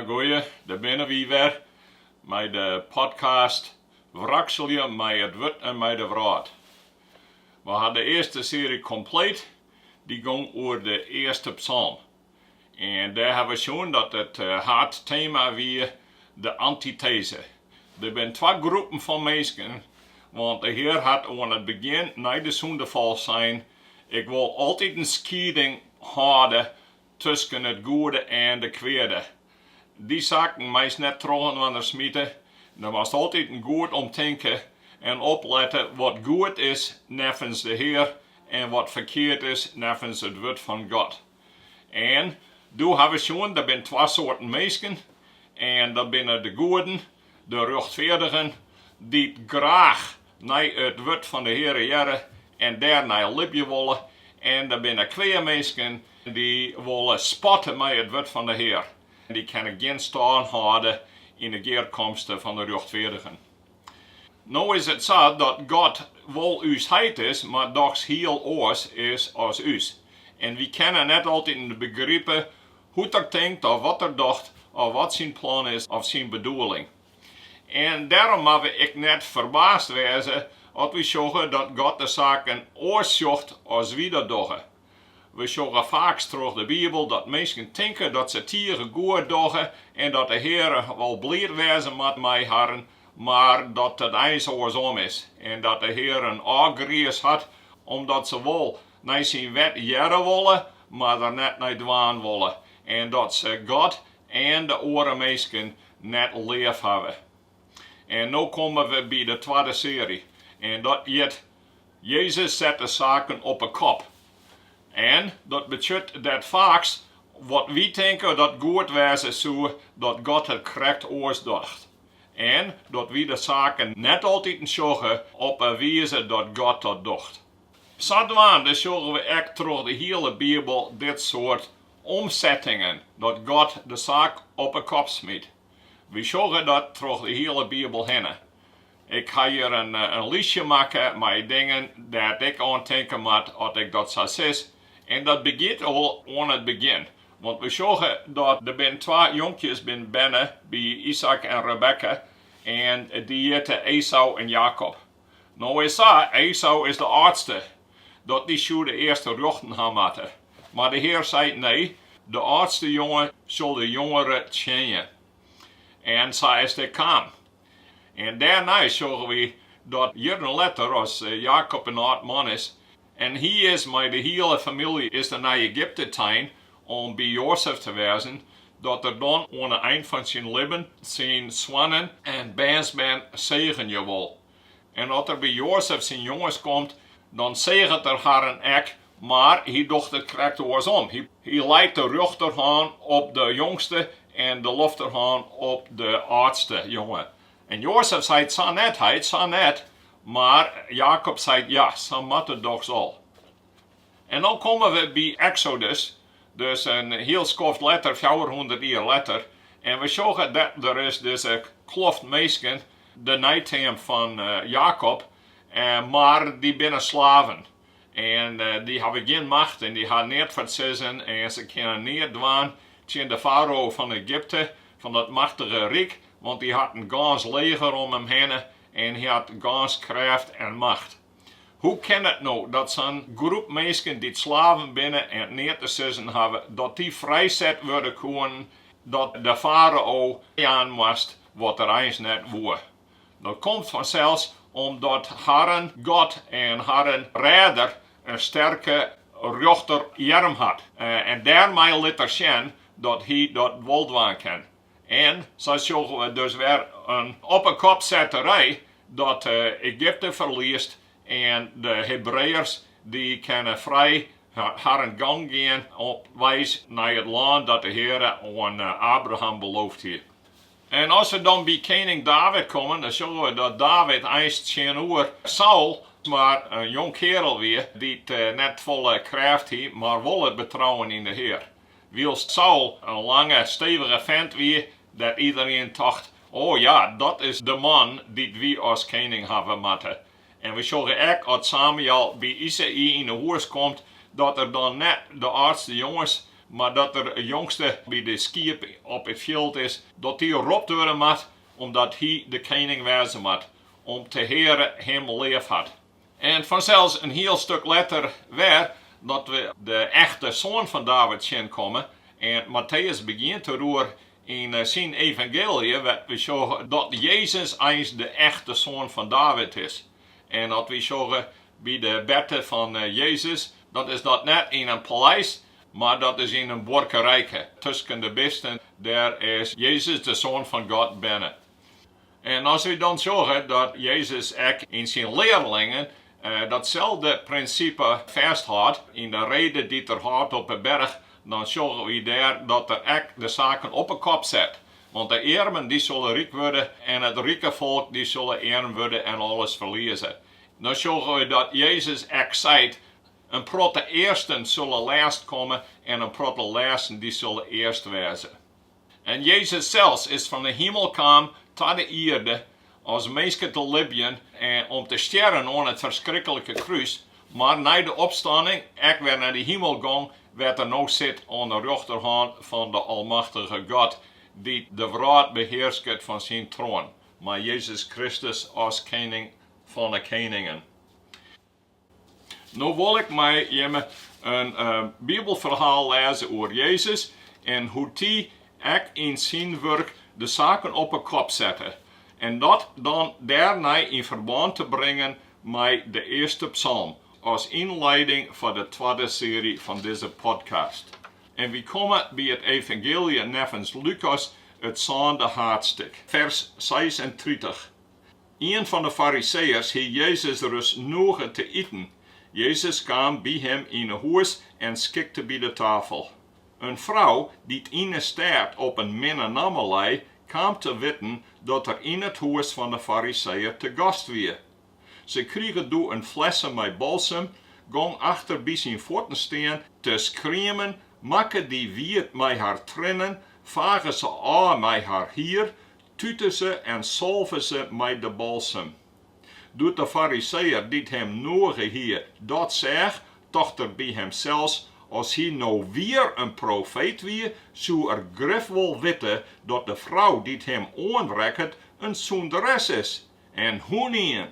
Goeie, dêr binne wy wer mei de podcast Wrakselje mei it Wurd en mei de Wrâld. We ha de earste searje kompleet, dy gong oer de earste psalm. En dêr ha we sjoen dat it haadtema wie de antiteze. Der binne twa groepen fan minsken, want de Hear hat oan it begjin nei de sûndefal sein, Ik wol altyd in skieding hâlde tusken it goede en de kweade. Dy saken meist net trochinoar smite, do moatst altiten goed omtinke en oplette wat goed is neffens de Hear en wat ferkeard is neffens it wurd fan God. En doe ha we sjoen, der binne twa soarten minsken en dat binne de goeden, de rjochtfeardigen, dy't graach nei it wurd fan de Heare hearre en dêrnei libje wolle, en der binne kwea minsken dy wolle spotte mei it wurd fan de Hear. Dy kinne gjin stân hâlde yn de gearkomste fan de rjochtfeardigen. No is it sa dat God wol ús heit is, mar dochs hiel oars is as ús. En wy kinne net altiten begripe hoe't er tinkt of wat er docht of wat syn plan is of syn bedoeling. En dêrom moatte we ek net ferbaasd wêze as wy sjogge dat God de saken oars sjocht as wy dat dogge. We sjogge faaks troch de Bibel dat minsken tinke dat se tige goed dogge en dat de Heare wol bliid wêze moat mei harren, mar dat it eins oarsom is en dat de Hear in ôfgriis hat omdat se wol nei syn wet hearre wolle, mar der net nei dwaan wolle en dat se God en de oare minsken net leaf hawwe. En no komme we by de twadde searje en dat hjit Jezus set de saken op 'e kop. En dat betsjut dat faaks wat wy tinke dat goed wêze soe, dat God it krekt oars docht. En dat wy de saken net altiten sjogge op 'e wize dat God dat docht. Sadwaande sjogge we ek troch de hiele Bibel dit soart omsettingen, dat God de saak op 'e kop smyt. Wy sjogge dat troch de hiele Bibel hinne. Ik ha hjir in listje makke mei dingen dêr't ik oan tinke moat as ik dat sa sis. En dat begjint al oan it begjin. Want we sjogge dat der binne twa jonkjes binne berne by Izaäk en Rebekka en dy hjitte Esau en Jakob. No is sa, Esau is de âldste, dat dy soe de earste rjochten ha moatte. Mar de Hear seit nee, de âldste jonge sil de jongere tsjinje. En sa is it ek kaam. En dêrnei sjogge wy dat jierren letter, as Jakob in âld man is, en hy is mei de hiele famylje is er nei Egypte tein om by Joazef te wêzen, dat er dan oan 'e ein fan syn libben syn soannen en bernsbern segenje wol. En as er by Joazef syn jonges komt, dan seget er harren ek, mar hy docht it krekt oarsom. Hy leit de rjochterhân op de jongste en de lofterhân op de âldste jonge. En Joazef seit, Sa net, heit, sa net. Mar Jakob seit, Ja, sa moat it dochs al. En dan komme we by Eksodus, dus in hiel skoft letter, 400 jier letter, en we sjogge dat der is dizze kloft minsken, de neiteam fan Jakob, mar dy binne slaven. En dy hawwe gjin macht en dy ha neat foar it sizzen en se kinne neat dwaan tsjin de farao fan Egypte, fan dat machtige ryk, want dy hat in gâns leger om him hinne en hy hat gâns krêft en macht. Hoe kin it no dat sa'n groep minsken dy't slaven binne en neat te sizzen hawwe, dat dy frijset wurde koenen, dat de farao jaan moast wat er eins net woe? Dat komt fansels omdat harren God en harren rêder in sterke rjochterearm hat. En dêrmei lit er sjen dat hy dat wol dwaan kin. En sa sjogge we dus wer in op 'e kop setterij dat Egypte ferliest en de Hebreeërs dy kinne frij harren gong gean op weis nei it lân dat de Heare oan Abraham beloofd hie. En as we dan by kening David komme, dan sjogge we dat David eins tsjinoer Saul mar in jongkearel wie dy't net folle krêft hie, mar wol it betrouwen yn de Hear. Wylst Saul in lange, stevige fent wie, dêr't iderien tocht, O ja, dat is de man dy't wy as kening hawwe moatte. En we sjogge ek as Samuel by Isaï yn 'e hûs komt, dat er dan net de âldste jonges. Mar dat der jongste by de skiep op it fjild is, dat dy ropt wurde moat, omdat hy de kening wêze moat, om't de Heare him leaf hat. En fansels in hiel stuk letter wer dat we de echte soan fan David tsjinkomme. En Matteüs begjint deroer yn syn evangeelje, wêr't we sjogge dat Jezus eins de echte soan fan David is. En as wy sjogge by de berte fan Jezus, dan is dat net yn in paleis, mar dat is yn in buorkerijke. Tusken de bisten, dêr is Jezus, de Soan fan God, berne. En as wy dan sjogge dat Jezus ek yn syn learlingen datselde prinsipe fêsthâldt, yn de rede dy't er hâldt op 'e berch, dan sjogge wy dêr dat er ek de saken op 'e kop set. Want de earmen dy sulle ryk wurde en it rike folk dy sulle earm wurde en alles ferlieze. Dan sjogge wy dat Jezus ek seit, In protte earsten sulle lêst komme en in protte lêsten dy sulle earst wêze. En Jezus sels is fan de himel kaam ta de ierde as minske te libjen en om te stjerren oan it ferskriklike krús, mar nei de opstanning ek wer nei de himel gong, wêr't er no sit oan de rjochterhân fan de almachtige God, dy't de wrâld behearsket fan syn troan, mei Jezus Kristus as kening fan 'e keningen. No wol ik mei jimme in Bibelferhaal lêze oer Jezus en hoe't hy ek yn syn wurk de saken op 'e kop sette. En dat dan dêrnei yn ferbân te bringen mei de earste psalm as ynleiding foar de twadde seary fan dizze podcast. En wy komme by it evangeelje neffens Lukas, it sânde haadstik, fers 36. Ien fan de Fariseeërs hie Jezus ris noege te iten. Jezus kaam by him yn 'e hûs en skikte by de tafel. In frou, dy't yn 'e stêd op in minne namme lei, kaam te witten dat er yn it hûs fan de Fariseeër te gast wie. Se krige doe in flesse mei balsem, gong achter by syn fuotten stean te skriemen, makke dy wiet mei har triennen, fage se ôf mei har hier, tute se en salve se mei de balsem. Doe't de Fariseeër dy't him noege hie dat seach, tocht er by himsels, As hy no wier in profeet wie, soe er grif wol witte dat de frou dy't him oanrekket in sûnderes is, en hoe'n ien.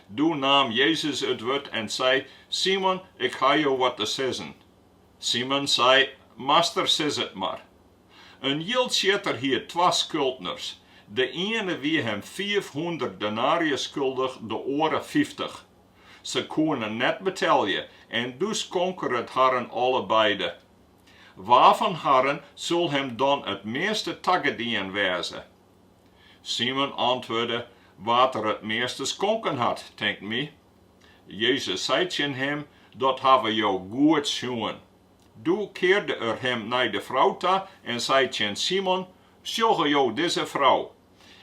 Doe naam Jezus it wurd en sei, Simon, ik ha jo wat te sizzen. Simon sei, Master, sis it mar. In jildsjitter hie twa skuldners. De iene wie him 500 denaarje skuldich, de oare 50. Se koene net betelje en doe skonk er it harren allebeide. Wa fan harren sil him dan it measte tagedien wêze? Simon antwurde, Wa't er it measte skonken hat, tinkt my. Jezus sei tsjin him, Dat hawwe jo goed sjoen. Doe kearde er him nei de frou ta en sei tsjin Simon, Sjogge jo dizze frou?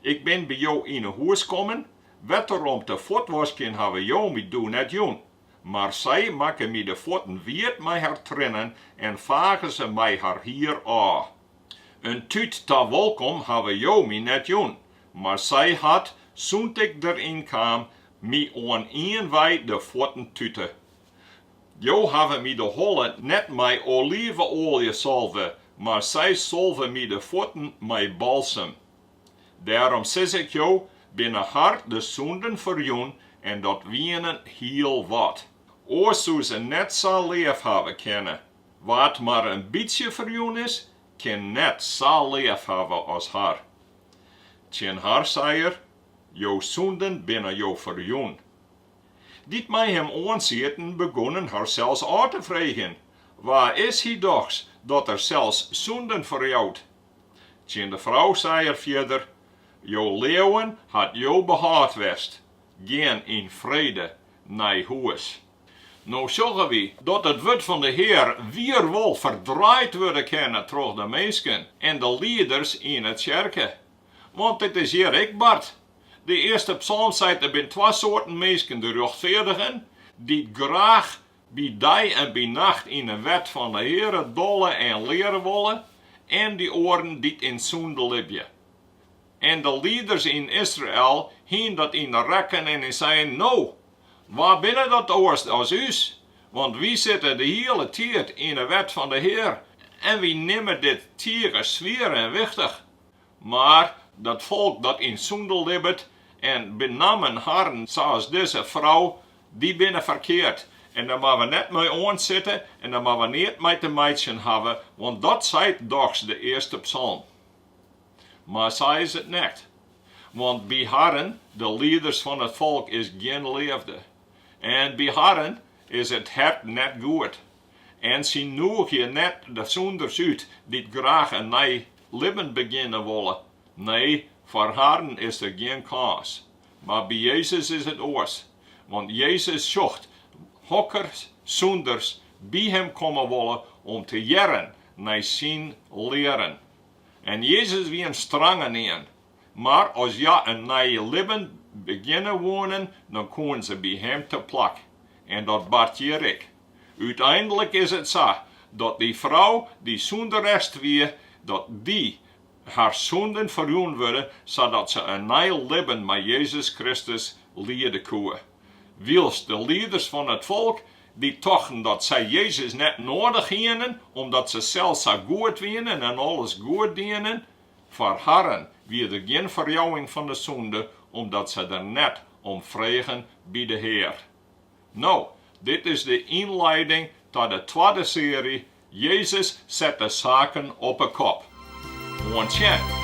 Ik bin by jo yn 'e hûs kommen, wetter om te fuotwaskjen hawwe jo my doe net jûn, mar sy makke my de fuotten wiet mei har triennen en fage se mei har hier ôf. In tút ta wolkom hawwe jo my net jûn, mar sy hat, sûnt ik deryn kaam, my oan ien wei de fuotten tute. Jo hawwe my de holle net mei olive-oalje salve, mar sy salve my de fuotten mei balsem. Dêrom sis ik jo, binne har de sûnden ferjûn, en dat wienen hiel wat. Oars soe se net sa leaf hawwe kinne. Wa't mar in bytsje ferjûn is, kin net sa leaf hawwe as har. Tsjin har sei er, Jo sûnden binne jo ferjûn. Dy't mei him oansieten begûnen harsels ôf te freegjen, Wa is hy dochs, dat er sels sûnden ferjout? Tsjin de frou sei er fierder, Jo leauwen hat jo behâld west, gean yn frede nei hûs. No sjogge wy dat it wurd fan de Hear wier wol ferdraaid wurde kinne troch de minsken en de lieders yn 'e tsjerke. Want dit is hjir ek bard. De earste psalm seit der binne twa soarten minsken, de rjochtfeardigen, dy't graach by dei en by nacht yn 'e wet fan de Heare dolle en leare wolle, en dy oaren dy't yn sûnde libje. En de lieders yn Israel hienen dat yn 'e rekken en dy seinen, No, wa binne dat oars as ús? Want wy sitte de hiele tiid yn 'e wet fan de Hear en wy nimme dit tige swier en wichtich. Mar dat folk dat yn sûnde libbet en benammen harren sa as dizze frou, dy binne ferkeard en dêr moatte we net mei oansitte en dêr moatte we neat mei te meitsjen hawwe, want dat seit dochs de earste psalm. Mar sa is it net. Want by harren, de lieders fan it folk, is gjin leafde. En by harren is it hert net goed. En sy noegje net de sûnders út dy't graach in nij libben begjinne wolle. Nee, foar harren is der gjin kâns. Mar by Jezus is it oars. Want Jezus sjocht hokker sûnders by him komme wolle om te hearren nei syn learen. En Jezus wie in strangenien. Mar as hja in nij libben begjinne woenen, dan koenen se by him te plak. En dat bart hjir ek. Uteinlik is it sa dat dy frou dy't sûnderes wie, dat dy har sûnden ferjûn wurde, sadat se in nij libben mei Jezus Kristus liede koe. Wylst de lieders fan it folk, dy't tochten dat sy Jezus net noadich hienen, omdat se sels sa goed wienen en alles goed dienen, foar harren wie der gjin ferjouwing fan de sûnde, omdat sy der net om fregen by de Hear. No, dit is de ynleiding ta de twadde seary, Jezus set de saken op 'e kop. Oant sjen!